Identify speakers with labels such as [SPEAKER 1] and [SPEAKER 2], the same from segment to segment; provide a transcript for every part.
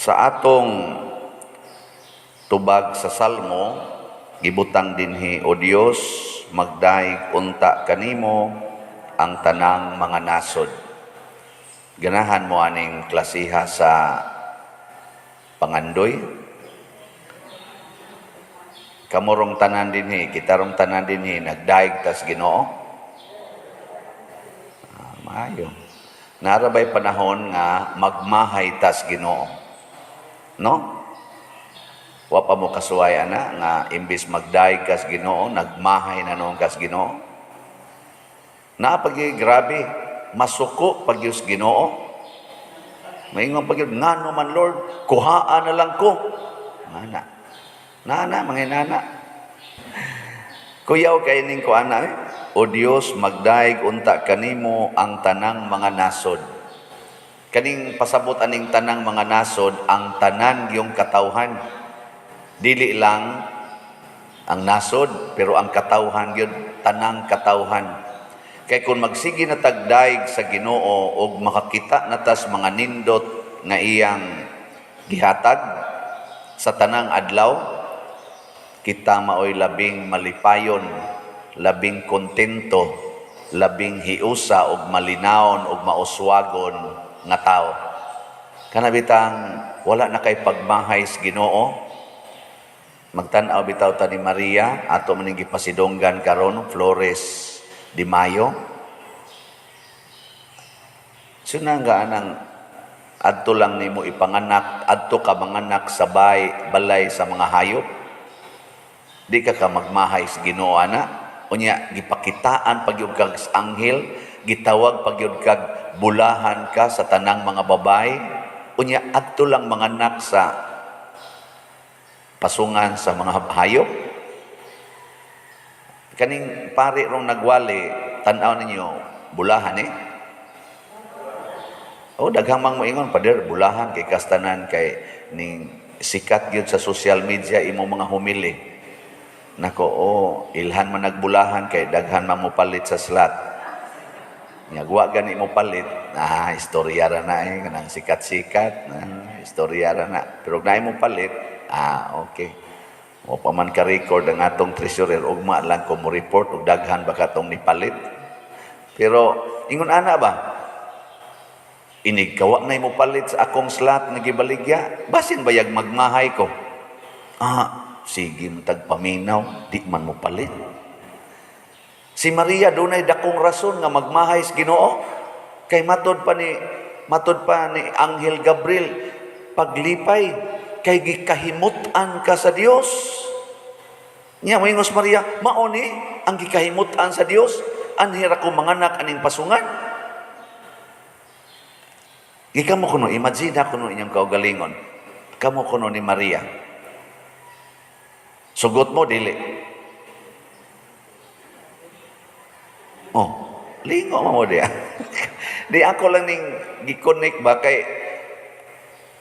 [SPEAKER 1] Sa atong tubag sa Salmo, gibutang dinhi, "O Dios, magdayeg unta kanimo ang tanang mga nasod." Ganahan mo aning klasiha sa pangandoy? Kamurong tanan dinhi, kitarong tanan dinhi, nagdayeg tas Ginoo? Ah, maayo. Naa ra bay panahon nga magmahay tas Ginoo? No? Wa pa mo kasuway ana nga imbis magdayeg kas Ginoo, nagmahay na noon kas Ginoo? Naa pag grabe, masuko pag Diyos Ginoo. Maingon pag ngano man, Lord, kuhaan na lang ko. Ana. Nana, mga nana. Kuyaw kay ning ko ana eh. "O Dios, magdayeg unta kanimo ang tanang mga nasod." Kaning pasabot aning tanang mga nasod, ang tanan yung katawhan. Dili lang ang nasod, pero ang katawhan gyud, tanang katawhan. Kay kung magsige na tagdayeg sa Ginoo og makakita na tas mga nindot nga iyang gihatag sa tanang adlaw, kita maoy labing malipayon, labing kontento, labing hiusa og malinawon og mauswagon nga tao. Kana bitang wala na kay pagmahay sa Ginoo, magtan-aw bitaw ta ni Maria, ato man ning gipasidunggan karon, Flores de Mayo. Sunanga anang adto lang nimo ipanganak, adto ka manganak sa balay sa mga hayop. Di ka ka magmahay sa Ginoo ana. Unya gipakitaan pagyud kag sa anghel, gitawag pagyud kag bulahan ka sa tanang mga babae. Unya adto lang manganak sa pasungan sa mga hayop. Kaning pari rong nagwali, tan-aw ninyo, bulahan eh. Oh, daghang mang moingon, "Pader, bulahan kay kastanan kay ning sikat gyud sa social media imo mga humili." Nako, oh, ilhan man nagbulahan kay daghan man mo palit sa slot. Nya wa gani mo palit, ah, istorya ra na eh, kanang sikat-sikat, ah, istorya ra na. Pero naay mo palit, ah, okay. O pa man ka record ang atong treasurer, ugma lang ko mo report og daghan ba katong nipalit. Pero ingon ana ba? Inig kawa na mo palit sa akong slot nga gibaligya, basin bayag magmahay ko. Ah, sige mo tagpaminaw, di man mo palit. Si Maria dunay dakong rason nga magmahay sa Ginoo. Kay matod pa ni Anghel Gabriel, "Paglipay kay gikahimut-an ka sa Dios." Nya moingos Maria, "Mao ni ang gikahimut-an sa Dios, anhi ra ko manganak aning pasungan." Gikan mo kuno, imagine kuno inyong kaugalingon. Kamo kuno ni Maria. Sugot mo, dili? Oh, lingo mo di. Di ako lang ning gi-connect ba kay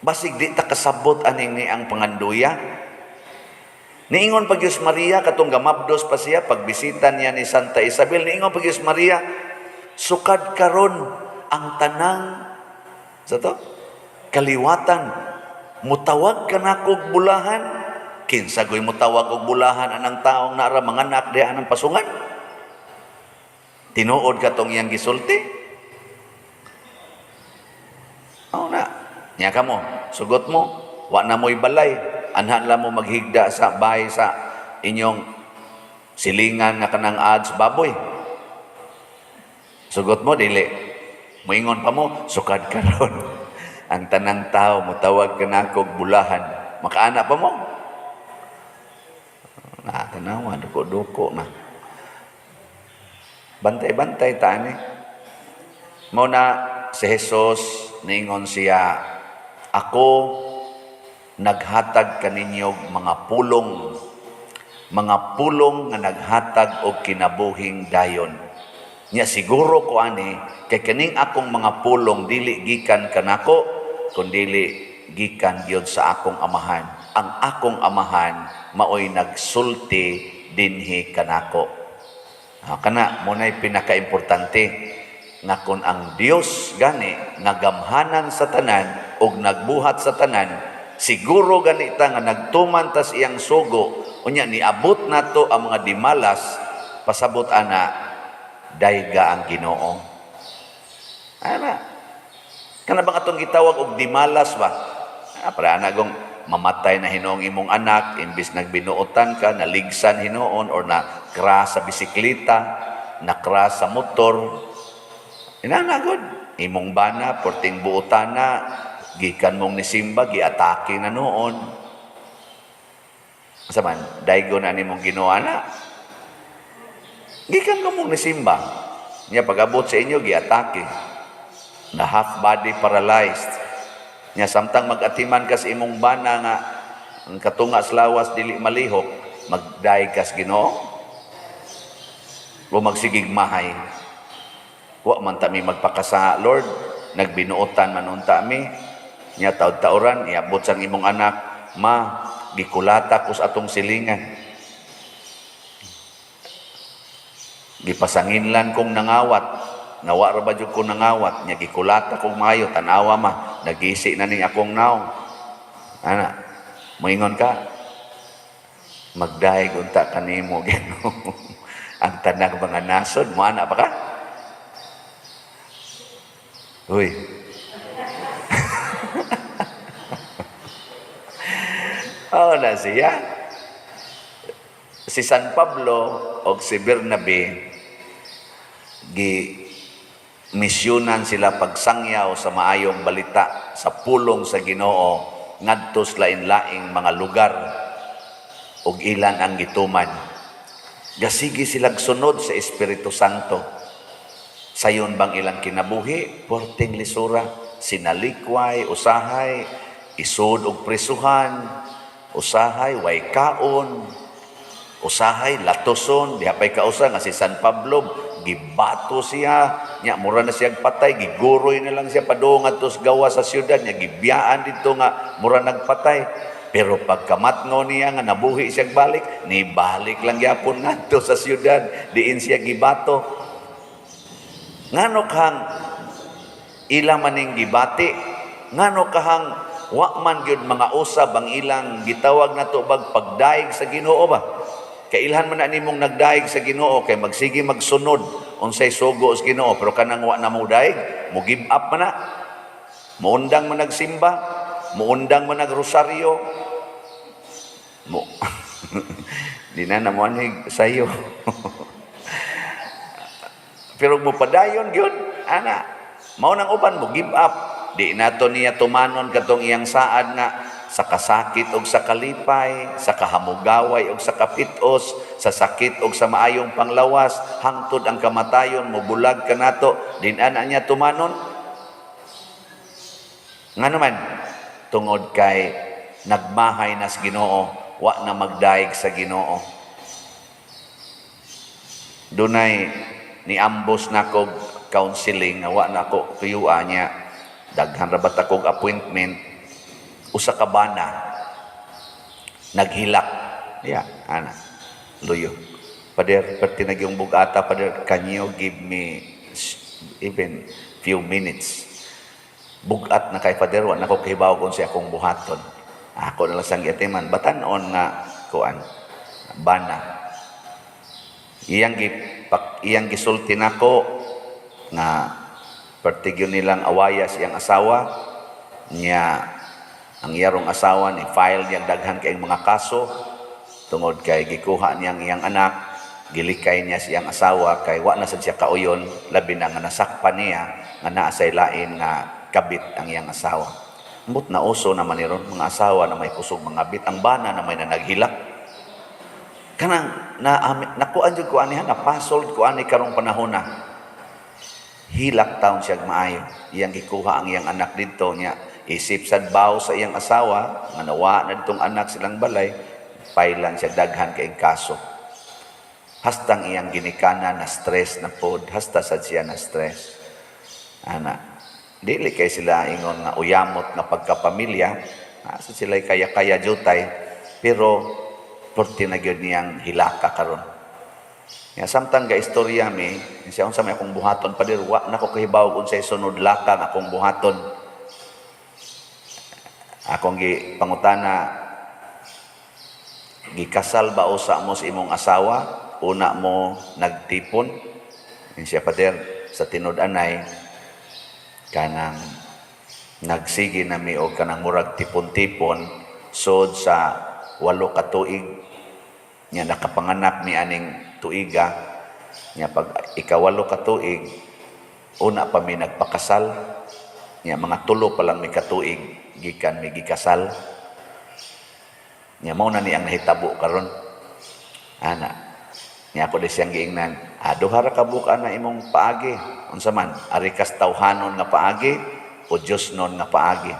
[SPEAKER 1] basig di ta kasabot aning ni ang panganduya. Niingon pag Diyos Maria katong gamabdos pa siya pagbisita niya ni Santa Isabel, niingon pag Diyos Maria, "Sukad karon ang tanang sa to kaliwatan mutawag kanakog bulahan." Kinsa goy mutawag og bulahan anang taong naara manganak diha anang pasungan? Tinuod katong iyang gisulti? Oh na. Nya kamo, sugot mo, wa na mo'y balay. Anhan lang mo maghigda sa bahay sa inyong silingan nga kanang ads baboy. Sugot mo, dili? Moingon pa mo, "Sukad karon ang tanang tao mutawag kanakog bulahan." Makaana pa mo? Na, tanawa, duko-duko na. Bantay-bantay tani. Mao na si Jesus niingon siya, "Ako naghatag kaninyo mga pulong nga naghatag og kinabuhing dayon. Nya siguro ko ani kay kaning akong mga pulong dili gikan kanako kundili gikan gyud sa akong Amahan. Ang akong Amahan maoy nagsulti dinhi kanako." Ah, kana mo na'y pinakaimportante nga kon ang Dios gani nga gamhanan sa tanan ug nagbuhat sa tanan. Siguro ganita nga nagtuman tas iyang sugo, unya niabot nato ang mga dimalas, pasabot ana, dayga ang Ginoo. Ana. Kana bang atong gitawag og dimalas ba? Ah, para ana gong mamatay na hinuong imong anak, imbis nagbinuotan ka, naligsan hinuon or na crash sa bisikleta, na crash sa motor. Inana gud. Imong bana, porting buotana, gikan mong nisimba, giatake na noon. Asa man, daygo na nimong Ginoo na. Gikan ko mong nisimba. Nya pag-abot sa inyo, giatake. Na half body paralyzed. Nya samtang mag-atiman ka sa imong bana nga ang katunga sa lawas dili malihok, magdayeg kas Ginoo. O magsigig mahay. Wa man ta mi magpakasa, Lord, nagbinuotan man unta mi. Nya taud-tauran iabot sang imong anak, ma, gikulata ko sa atong silingan. Gipasanginlan kong nangawat, nga wa ra ba jud ko nangawat, nya gikulata kong maayo, tan-awa ma, nagisi na ning akong naong. Ana, moingon ka, magdayeg unta kanimo Ginoo. Ang tanang mga nasod, moana pa ka? Uy. Oh, na siya. Si San Pablo og si Bernabe gi misyonan sila pagsangyaw sa maayong balita sa pulong sa Ginoo ngadto sa lain-laing mga lugar ug ilan ang gituman. Gasigi silag sunod sa Espiritu Santo. Sayon bang ilang kinabuhi? Porting lisura, sinalikway, usahay, isod og presuhan, usahay, way kaon, usahay, latoson, diha pa'y kausa nga si San Pablo, gibato siya, nya mura na siya patay, giguroy na lang siya padung ngadto sa gawa sa syudad, nya gibiyaan didto nga mura nagpatay. Pero pagkamatngo niya nga nabuhi siya balik, nibalik lang gyapon ngadto sa syudad, diin siya gibato. Ngano kang ila maning gibati, ngano kahang wa man gyud mga usab ang ilang gitawag nato bag pagdaig sa Ginoo ba? Kailhan man na nimong nagdaig sa Ginoo kay magsige magsunod unsay sugo sa Ginoo, pero kanang wa na mo daig, mo give up man na. Muundang man nagsimba, muundang man nagrosaryo. Mo di na na mo anhig sayo. Pero mo padayon gyud ana. Mao nang uban mo give up. Di nato niya tumanon katong iyang saad nga sa kasakit og sa kalipay, sa kahamugaway og sa kapitos, sa sakit og sa maayong panglawas, hangtod ang kamatayon mobulag kanato, din ana niya tumanon. Ngano man tungod kay nagmahay nas Ginoo, wa na magdaig sa Ginoo. Dunay niambos nako counseling nga wa na ako tuyua niya. Daghan ra bat akong appointment. Usa ka bana naghilak. Ya, ana. Luyo. Pader, perti na yung bugata, pader, can you give me even few minutes? Bugat na kay pader, wa na ko kahibaw kung siya akong buhaton. Ako na lang sang giatiman, batan-on nga kuan bana. Iyang gisulti nako nga pertigyon nilang awaya siyang asawa niya, ang iyarong asawa ni file niyang daghan kayong mga kaso tungod kay gikuha niyang iyang anak, gilikay niya siyang asawa kay wa na sad siya kauyon, labi na nga nasakpan niya nga naa say lain nga kabit ang iyang asawa. Ambot na uso naman ni ron mga asawa na may kusog mga bit, ang bana na may nanaghilak. Kanang na nakuan jud ko ani ha, napasold ko ani karong panahon na. Hilak taon siya maayo. Iyang gikuha ang iyang anak didto niya. Isip sad baw sa iyang asawa nga nawa na ditong anak silang balay, pailan siya daghan kay kaso. Hastang iyang ginikana na stress na pod, hasta sad siya na stress. Ana, dili kay sila ingon nga uyamot nga pagkapamilya, asa sila kaya-kaya jutay, pero porti na gyud niyang hilaka karon. Ya samtang ga istorya mi, siya unsa may akong buhaton pader, wa na ko kahibaw unsay sunod lakang akong buhaton. Akong gi pangutana, gikasal ba usa mo sa imong asawa una mo nagtipon? Ingon siya, "Pader, sa tinud-anay kanang nagsige na mi og kanang murag tipon-tipon sod sa 8 ka tuig nya nakapanganak mi aning tuiga nya. Pag ika-8 ka tuig, una pa mi nagpakasal nya. Mga 3 pa lang mi katuig gikan mi gikasal nya. Mao na ni ang nahitabo karon," ana. Nya ako di siyang giingnan, "Ah, duha ra ka buok ana imong paagi. Unsa man ari kas tawhanon nga paagi o Diosnon nga paagi?"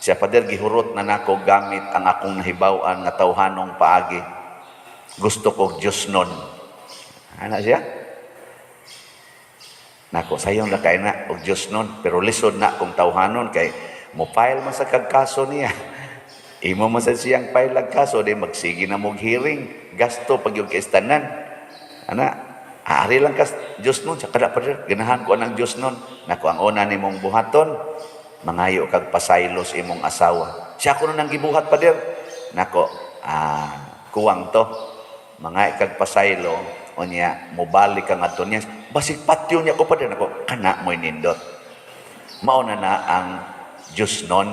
[SPEAKER 1] Siya, "Pader, gihurot na nako gamit ang akong nahibaw-an nga tawhanong paagi. Gusto ko Diosnon," ana siya. Nako, sayon ra kay na og Diosnon, pero lisod na kung tawhanon kay mo file man sa kag kaso niya. Imo man sa siyang file ag kaso, di magsige na mog hearing, gasto pag yung kaistanan. Ana, ari lang kas Diosnon sa kada, "Pader, ganahan ko anang Diosnon." Nako, ang una nimong buhaton, mangayo kag pasaylo sa imong asawa. Siya, "Ako na nang gibuhat, pader." Nako, ah, kuwang to. Mangayo kag pasaylo, unya mobalik ka ngadto niya. "Basig patyon niya ko, pader." Nako, kana mo'y nindot. Mao na na ang Diosnon,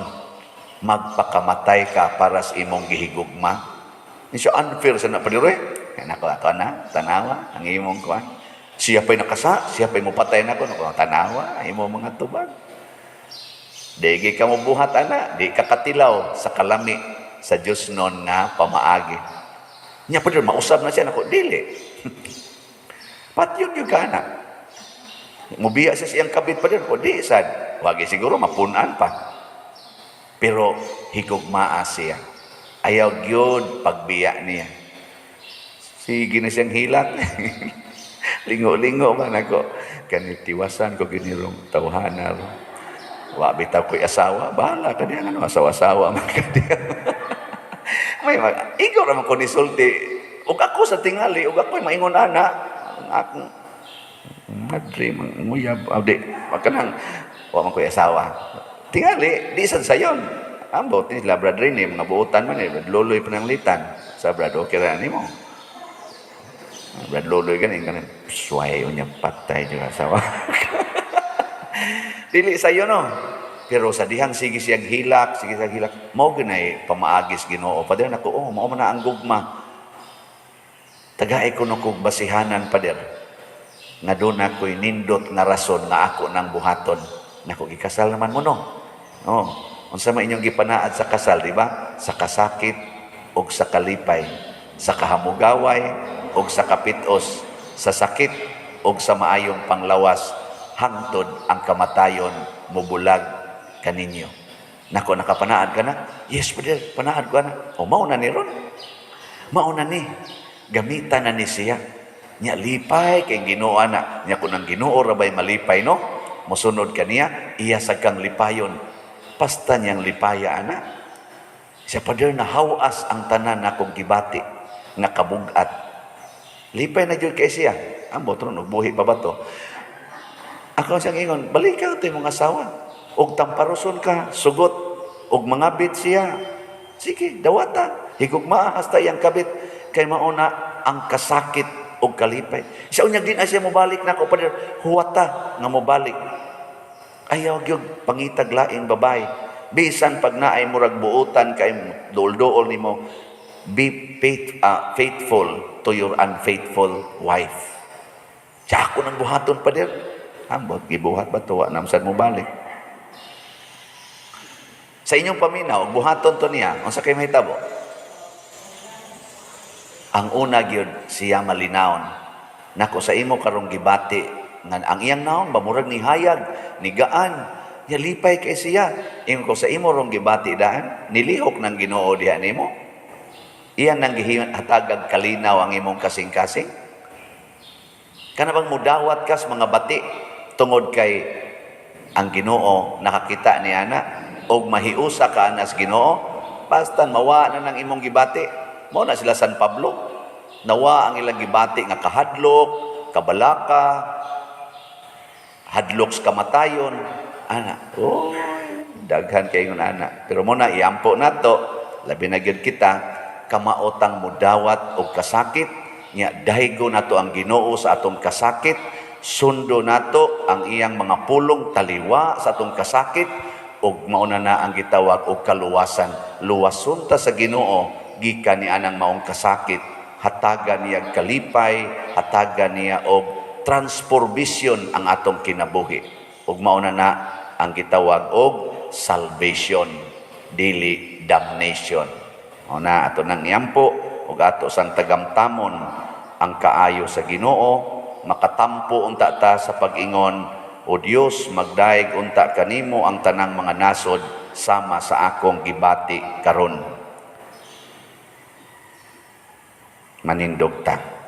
[SPEAKER 1] magpakamatay ka para sa imong gihigugma. Ni siya, "Unfair sa na, pader, eh." Nako, ato na, tanawa ang imong kuan. Siya pa'y nakasa, siya pa'y mupatay nako. Nako, tanawa ang imong mga tubag. Di ka mo buhat ana, di ka katilaw sa kalami sa Diosnon nga pamaagi. Nya, "Pader, mausab na siya." Nako, dili. Patyon yung ka na. Mubiya siya siyang kabit, pader. Ko, di sad. Wagi siguro mapunan pa. Pero higugmaa siya. Ayaw gyud pagbiya niya. Sige na siyang hilak. Lingo-lingo man ako. Kani tiwasan ko ginirong tawhana ro. Wa bitaw ko'y asawa, bahala ka diyan, ano, asawa-asawa man ka diyan. May mag, ikaw raman ko nisulti. Ug ako sa tingali, ug ako'y maingon ana, ang akong madre, manguyab, ah, di, kanang, wa man ko'y asawa. Tingali, di sad sayon. Ambot ni sila Brad Rene, mga buutan man eh, Brad Loloy pananglitan. Sa Brad, okay ra nimo. Brad Loloy ganin, ganin, suway niya patay yung asawa. Dili sayo, no. Pero sa dihang sige siyang hilak, sige siyang hilak, mao ginay pamaagis Ginoo. "Pader," nako, "oh, mao man na ang gugma. Tagay ko no kog basihanan, pader. Nga doon ako'y nindot nga rason nga ako nang buhaton." Nako, gikasal naman mo, no. Oh, unsa man inyong gipanaad sa kasal, di ba? Sa kasakit ug sa kalipay, sa kahamugaway ug sa kapitos, sa sakit ug sa maayong panglawas, hangtod ang kamatayon mubulag kaninyo. Nako, nakapanaad ka na? "Yes, pader, panaad ko na." O, mao na ni ron. Mao na ni. Gamitan na ni siya. Nya lipay kay Ginoo na. Nya kun ang Ginoo ra bay malipay, no? Mosunod kaniya, iya sa kang lipayon. Pasta niyang lipaya ana. Siya, "Pader, nahawas ang tanan akong gibati nga kabugat." Lipay na jud kay siya. Ambot ron og buhi pa ba to? Ako siyang ingon, balika to imong asawa. Og tamparuson ka, sugot, og mangabit siya. Sige, dawata. Higugmaa hasta iyang kabit. Kay mauna ang kasakit og kalipay. Siya, "Unyag di na siya mobalik nako, pader." Huwata nga mobalik. Ayaw gyud pangitag laing babae. Bisan pag naay murag buutan kay duol-duol nimo, be faithful to your unfaithful wife. Siya, "Ako nang buhaton, pader." Ambot, gibuhat ba to? Wa namsan mo balik. Sa inyong paminaw, buhaton to niya, unsa kay mahitabo? Ang una gyud siya malinawon. Nako, sa imo karong gibati nga ang iyang naon ba murag ni hayag, ni gaan, ya lipay kay siya. Ingon ko sa imo rong gibati daan, nilihok ng Ginoo diha nimo. Iyan nang gihatagag kalinaw ang imong kasing-kasing. Kana bang mudawat kas mga bati tungod kay ang Ginoo nakakita ni ana og mahiusa ka anas Ginoo, basta mawa na ng imong gibati. Mao na sila San Pablo, nawa ang ilang gibati nga kahadlok, kabalaka, hadlok sa kamatayon ana. Oh, Daghan kay ana. Pero mao na iampo nato, labi na gyud kita kamaotang mudawat og kasakit nya daygo nato ang Ginoo sa atong kasakit, sundo nato ang iyang mga pulong, taliwa sa atong kasakit, ug mao na na ang gitawag og kaluwasan. Luwason ta sa Ginoo gikan ni anang maong kasakit, hatagan niya kalipay, hatagan niya og transformation ang atong kinabuhi, ug mao na na ang gitawag og salvation, dili damnation. Mao na ato nang iampo ug ato sang tagamtamon ang kaayo sa Ginoo. Makatampo unta ta sa pag-ingon, "O Dios, magdayeg unta kanimo ang tanang mga nasod sama sa akong gibati karon." Manindog ta.